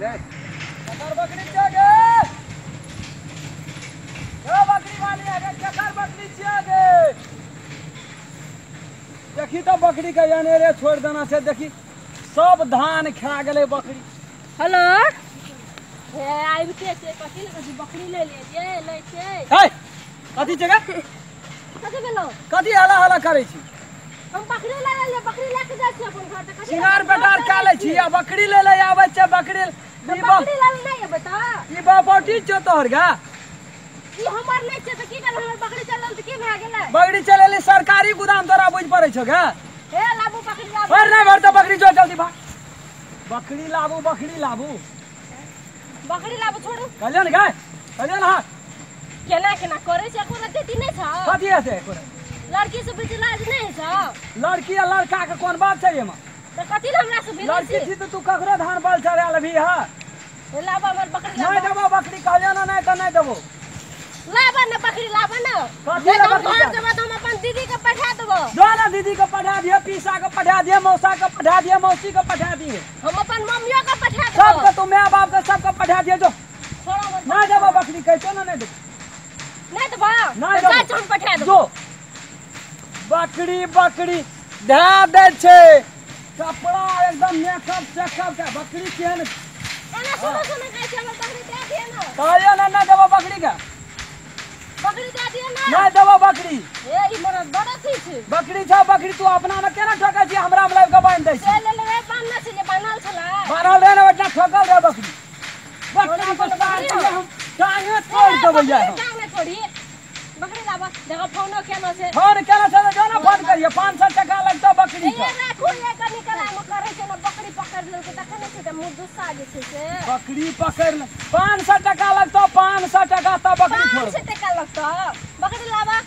रे ककर बकरी छियै गे ओ बकरी वाली आगे ककर बकरी छियै गे देखी तो बकरी के अनेरे छोड़ देना छै देखी सब धान खा गेलै बकरी। हेलो हे आबिते छै कथी लगे छै बकरी ले ले लै छै हे कथी छै गे कथी भेलो कथी हला हला करै छी हम बकरी ले ले बकरी ले के जाइ छी अपन घर त सिंगार बेटार खा लै छी आ बकरी ले ले आबै छै बकरी बकरी ले ले नहि एबै त ई बापोटी छौ तोहर गा ई हमर नहि छै त की भेल हमर बकरी चलल त की भए गेलै बकरी चलेली सरकारी गोदाम तोरा बुझ पड़ै छौ गा हे लाबू बकरी लाबू अरे नहि भरत बकरी जो जल्दी भाग बकरी लाबू बकरी लाबू बकरी लाबू छोड़ू कहलियै ने गाय कहलियै ने हां केना केना करै छै एको रत्ती नहि छौ कथी हेतै एको लड़की से बेसी लाज नहि छौ लड़की आ लड़का के कोन बात छै एमा त कथी ले हमरा से भिड़ै लड़की छी त तू ककरो धान बाल चढ़ा लेबही हां हे लाबा हमर बकरी लाबा नहि देबो बकरी कहलियै ने नहि त नहि देबो लाबा ने बकरी लाबा ने कथी ले बकरी घर जेबै त हम अपन दीदी के पठा देबो जो ना दीदी के पठा दिए पीसा के पठा दिए मौसा के पठा दिए मौसी के पठा दिए हम अपन मम्मियो के पठा देबो सबके तू my बाप के सबके पठा दिए जो छोड़ो नहि देबो बकरी कहै छौ ने नहि देबो नहि देबो नहि देबो हम पठा देबो जो बकरी बकरी धए दै छै कपड़ा एकदम मेकअप तेकअप के बकरी केहन एना सुनो सुनो कहै छै हमर बकरी दए दिए ने कहलियै ने नहि देबो बकरी के बकरी दए दिए ने नहि देबो बकरी हे ई मरद बड़ अथी छै बकरी छौ बकरी तू अपना मे केना ठोकै छी हमरा मे लाबि के बान्हि दै छी से ले ले बान्हने छलै बान्हल छलै बान्हल रहै ने ओहिठाम ठोकल रहै बकरी बकरी के हम टांगे तोड़ि देबै यार टांग नहि तोड़ी बकरी लाबा देखो फोनो केना छै फोन केना छै जो ना फोन करिए 500 टका लगतौ बकरी के ए राखू ये कनी कला मे करै छै ने बकरी पकड़ लेलकै तखन छै त मुँह दुस्सा जे छै से बकरी पकड़ ले 500 टका लगतौ 500 टका त बकरी छोड़ 500 टका लगतौ बकरी लाबा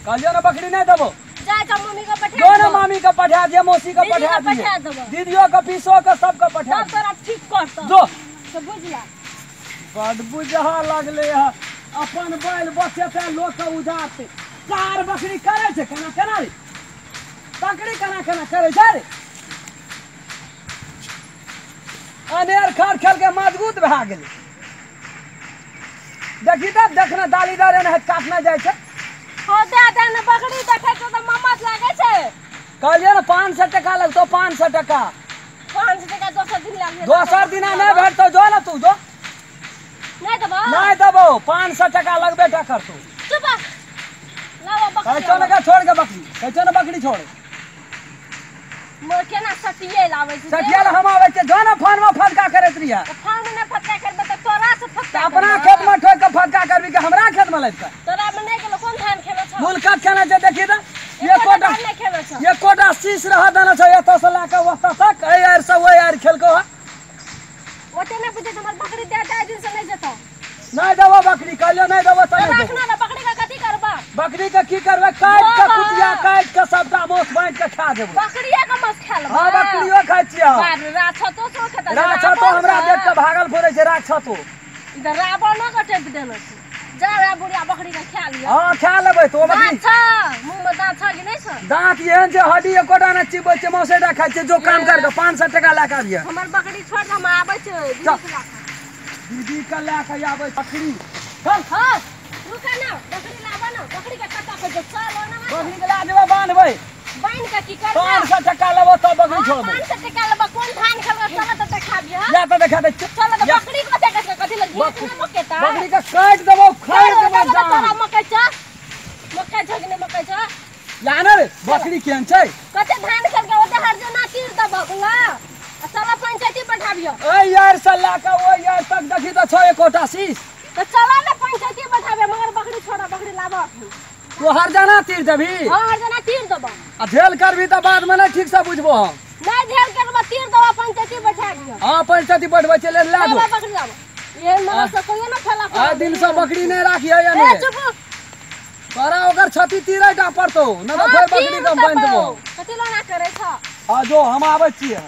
कहलियो ना बकरी नहीं देबो जा जा मम्मी के पठा जो ना मामी के पठा दिए मौसी के पठा दिए दीदियो के पीसो के सब के पठा सब तोरा ठीक करतौ जो से बुझला बड बुझा लगले है अपन बैल बचेतै लोक के उजाड़तै चार बकरी करै छै केना केना रे बकरी केना केना करै छै रे अनेर खर खेल के मजबूत भए गेलै देखी त देखने दालीदार एना काटने जाइ छै हो दे दे ने बकरी देखै छै त ममत लागै छै कहलियै ने 500 टका लगतौ 500 टका 500 टका दोसर दिन लागै दोसर दिना नहि भेटतौ जो ने तू जो नहीं देबो नहीं देबो 500 टका लगबे टा करतौ चुप लाबो बकरी कहै छौ ने के छोड़ के बकरी कहै छौ ने बकरी छोड़ मोर केना सटिए लाबै छै सटिए ल हम आबै छै जो ने फोन में फटका करैत रहिए फोन में नहि फटका करबै त तोरा से फटका अपना खेत में ठोक के फटका करबी के हमरा खेत में लाबि के तोरा में नहि गेलो कोन धान खेलो छौ मुलकत केना छै देखी त एकोटा नहि खेलो छौ एकोटा शीश रह देने छौ एतऽ से लए के ओतऽ तक एहि आरि से ओहि आरि खेलकौ हँ ओते नहि बुझै हमर बकरी दे दे दिन से नहि जेतौ नहि देबो बकरी कहलियो नहि देबो त नहि राखना ने बकरी के कथी करबा बकरी के की करबै काटि के कुटिया काटि के सबटा मांस बाँटि के खा देबो बकरिया के मांस खा लेबै हां बकरियो खाइ छियै बाप रे राक्षसो सो खेता राक्षसो हमरा देख के भागल फिरै छै राक्षसो इधर रावणो के टेप देने छै जा रे बुढ़िया बकरी के खा लिअ हां खा लेबै तो बकरी दाँत छौ मुँह में दाँत छौ कि नहि छौ दाँत एहन छै हड्डी एकोटा नहि चिबै छै मौसेटा खाइ छै जो काम कर के 500 टका लए के आबिहे हमर बकरी छोड़ हम आबै छै दीदी के लए के आबै बकरी चल हां रुका ना बकरी लाबा ना बकरी के कटा के चल ना बकरी के ला देबै बांधबै बांध के की करबै 500 टका लेबो तब बकरी छोड़बै 500 टका लेबो कोन धान खेलबै चल त देखा दिह या त देखा दे चल त बकरी के देखै छै कथि लग ने मकेता बकरी के काटि देबो खाइ देबो तोरा मकै छ मकै छ कि नै मकै छ ला ने रे बकरी केहन छै कते धान खेलकै ओते हर जना तीर देबो बुला आ चल पंचायती बैठाबियो ए यार से ला के ओइ यार तक देखी त छौ एकोटा शीश त चल ने पंचायती बैठाबे मगर बकरी छोड़ा बकरी लाबो तो हर जना तीर देबी हां हर जना तीर देबो आ झेल करबी त बाद में नहीं ठीक से बुझबो हम नहीं झेल करबो तीर देबो पंचायती बैठा दियो हां पंचायती बैठबै चले ला दो बकरी लाबो ये मगर से कोइयो न खेला आ दिन से बकरी नहीं राखिए या नहीं ए चुप तोरा ओकर छति तीरै टा पड़तौ न त फेर बकरी के बान्हि देबो कथि लोना करै छ आ जो हम आबै छियै